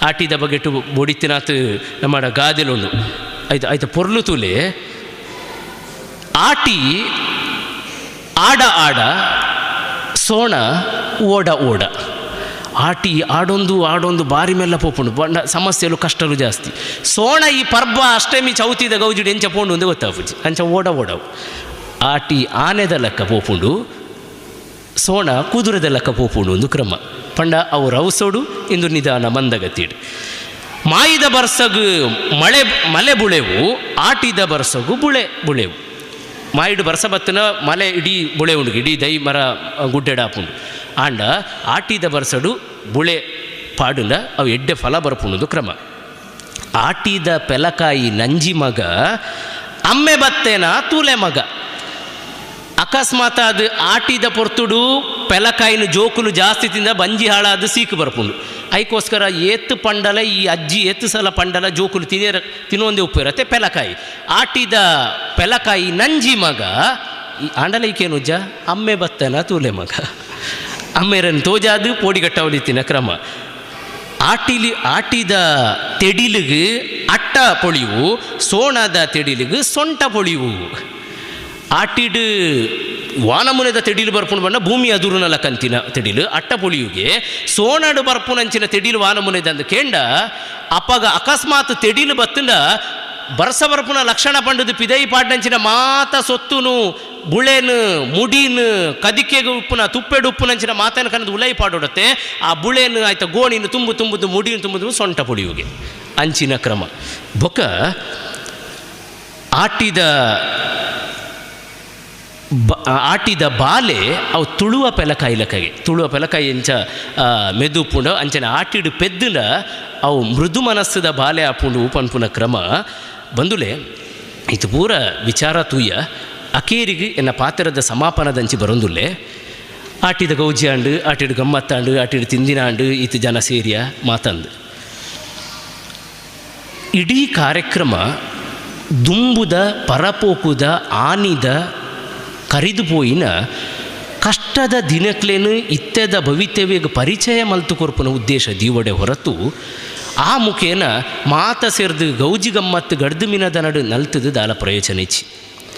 ಆಟಿದ ಬಗೆಟು ಬೊಡಿತಿನಾತ್ ನಮ್ಮಡ ಗಾದೆಲುಂಡು ಆಯ್ತು ಆಯ್ತು ಪೊರ್ಲು ತೂಲೆ. ಆಟಿ ಆಡ ಆಡ ಸೋಣ ಓಡ ಓಡ. ಆಟಿ ಆಡೊಂದು ಆಡೊಂದು ಬಾರಿ ಮೆಲ್ಲ ಪೋಪುಂಡು, ಬಂಡ ಸಮಸ್ಯೆಲು ಕಷ್ಟಲು ಜಾಸ್ತಿ. ಸೋಣ ಈ ಪರ್ಬ ಅಷ್ಟಮಿ ಚೌತಿದ ಗೌಜಿಡು ಎಂಚ ಪೋಂಡು ಅಂದು ಗೊತ್ತಾಪುಜಿ, ಅಂಚ ಓಡ ಓಡವು. ಆಟಿ ಆನೆದ ಲೆಕ್ಕ ಪೋಪುಂಡು, ಸೋಣ ಕುದುರೆದ ಲೆಕ್ಕ ಪೋಪುಂಡು ಒಂದು ಕ್ರಮ. ಪಂಡ ಅವು ರೌಸೋಡು ಇಂದು ನಿಧಾನ ಮಂದಗತಿಡು. ಮಾಯಿದ ಬರ್ಸಗು ಮಳೆ ಮಲೆ ಬುಳೆವು, ಆಟಿದ ಬರ್ಸಗು ಬುಳೆ ಬುಳೆವು. ಮಾಯಿಡು ಬರ್ಸ ಬತ್ತಿನ ಮಲೆ ಇಡೀ ಬುಳೆ ಉಂಡು, ಇಡೀ ದೈ ಮರ ಗುಡ್ಡೆಡಾಪುಂಡು. ಆಂಡ ಆಟಿದ ಬರ್ಸಡು ಬುಳೆ ಪಾಡುಂಡ ಅವು ಎಡ್ಡೆ ಫಲ ಬರ್ಪುಂಡು ಕ್ರಮ. ಆಟಿದ ಪೆಲಕಾಯಿ ನಂಜಿ ಮಗ ಅಮ್ಮೆ ಬತ್ತೇನ ತೂಲೆ ಮಗ. ಅಕಸ್ಮಾತ್ ಅದು ಆಟಿದ ಪೊರ್ತುಡು ಪೆಲಕಾಯಿನ ಜೋಕುಲು ಜಾಸ್ತಿ ತಿಂದ ಬಂಜಿ ಹಾಳಾದ ಸೀಕು ಬರ್ಪುಂಡು. ಐಕೋಸ್ಕರ ಏತ್ತು ಪಂಡಲ ಈ ಅಜ್ಜಿ ಏತ್ತು ಸಲ ಪಂಡಲ ಜೋಕುಲು ತಿನ್ನೇರ ತಿನ್ನೊಂದೇ ಉಪ್ಪು ಇರತ್ತೆ ಪೆಲಕಾಯಿ. ಆಟಿದ ಪೆಲಕಾಯಿ ನಂಜಿ ಮಗ ಈ ಆಂಡಲ ಈಕೇನುಜ್ಜ ಅಮ್ಮೆ ಬತ್ತನ ತೂಲೆ ಮಗ. ಅಮ್ಮೇರನ್ನು ತೋಜಾದು ಪೋಡಿಗಟ್ಟವಲಿತ್ತಿನ ಕ್ರಮ. ಆಟಿಲಿ ಆಟಿದ ತೆಡಿಲಿಗೆ ಅಟ್ಟ ಪೊಳಿವು, ಸೋಣದ ತೆಡಿಲಿಗೆ ಸೊಂಟ ಪೊಳಿವು. ಆಟಿಡು ವಾನಮುನೆದ ತೆಡಿಲು ಬರ್ಪುಣ ಬಣ್ಣ ಭೂಮಿ ಅದುರುನಲ ಕಂತಿನ ತೆಡಿಲು ಅಟ್ಟ ಪೊಳಿಯುಗೆ. ಸೋಣಾಡು ಬರ್ಪುನಂಚಿನ ತೆಡಿಲು ವಾನಮುನೆದ ಅಂದ್ ಕೇಂಡ ಅಪ್ಪಗ ಅಕಸ್ಮಾತ್ ತೆಡಿಲು ಬತ್ತಂಡ ಬರ್ಸ ಬರ್ಪುನ ಲಕ್ಷಣ ಪಂಡದು ಪಿದೈ ಪಾಡ್ನಂಚಿನ ಮಾತ ಸೊತ್ತುನು ಬುಳೆನು ಮುಡಿನು ಕದಿಕೆಗೆ ಉಪ್ಪುನ ತುಪ್ಪೆಡು ಉಪ್ಪುನಂಚಿನ ಮಾತನ ಕನದು ಉಲೈ ಪಾಡೋಡತ್ತೆ. ಆ ಬುಳೆನು ಆಯ್ತ ಗೋಣಿನ ತುಂಬು ತುಂಬುದು ಮುಡಿನ ತುಂಬುದು ಸೊಂಟ ಪೊಳಿಯುಗೆ ಅಂಚಿನ ಕ್ರಮ. ಬೊಕ ಆಟಿದ ಆಟಿದ ಬಾಲೆ ಅವು ತುಳುವ ಪೆಲಕಾಯಿ ಲೆಕ್ಕಗೆ. ತುಳುವ ಪೆಲಕಾಯಿ ಎಂಚ ಮೆದುಪುಂಡು ಅಂಚನೆ ಆಟಿಡು ಪೆದ್ದುನ ಅವು ಮೃದು ಮನಸ್ಸುದ ಬಾಲೆ ಆಪುಂಡು ಪನ್ಪುನ ಕ್ರಮ. ಬಂದುಲೆ ಇದು ಪೂರ ವಿಚಾರ ತೂಯ ಅಕೇರಿಗೆ ಎನ್ನ ಪಾತ್ರದ ಸಮಾಪನದಂಚಿ ಬರೊಂದುಲ್ಲೆ. ಆಟಿದ ಗೌಜಿ ಆಂಡು, ಆಟಿಡು ಗಮ್ಮತ್ತಾಂಡು, ಆಟಿಡು ತಿಂದಿನಾಂಡು, ಈತ ಜನ ಸೇರಿಯ ಮಾತಂದು ಇಡೀ ಕಾರ್ಯಕ್ರಮ ದುಂಬುದ ಪರಪೋಕುದ ಆನಿದ ಕರಿದು ಪೋಯಿನ ಕಷ್ಟದ ದಿನಕ್ಲೇನು ಇತ್ತೆದ ಭವಿತವ್ಯಗೆ ಪರಿಚಯ ಮಲ್ತು ಕೊರ್ಪುನ ಉದ್ದೇಶ ದೀವಡೆ ಹೊರತು ಆ ಮುಖೇನ ಮಾತ ಸೇರ್ದು ಗೌಜಿ ಗಮ್ಮತ್ತು ಗಡ್ದು ಮಿನದ ನಡು ನಲ್ತದು ದಾಲ ಪ್ರಯೋಜನ ಇಚ್ಚಿ.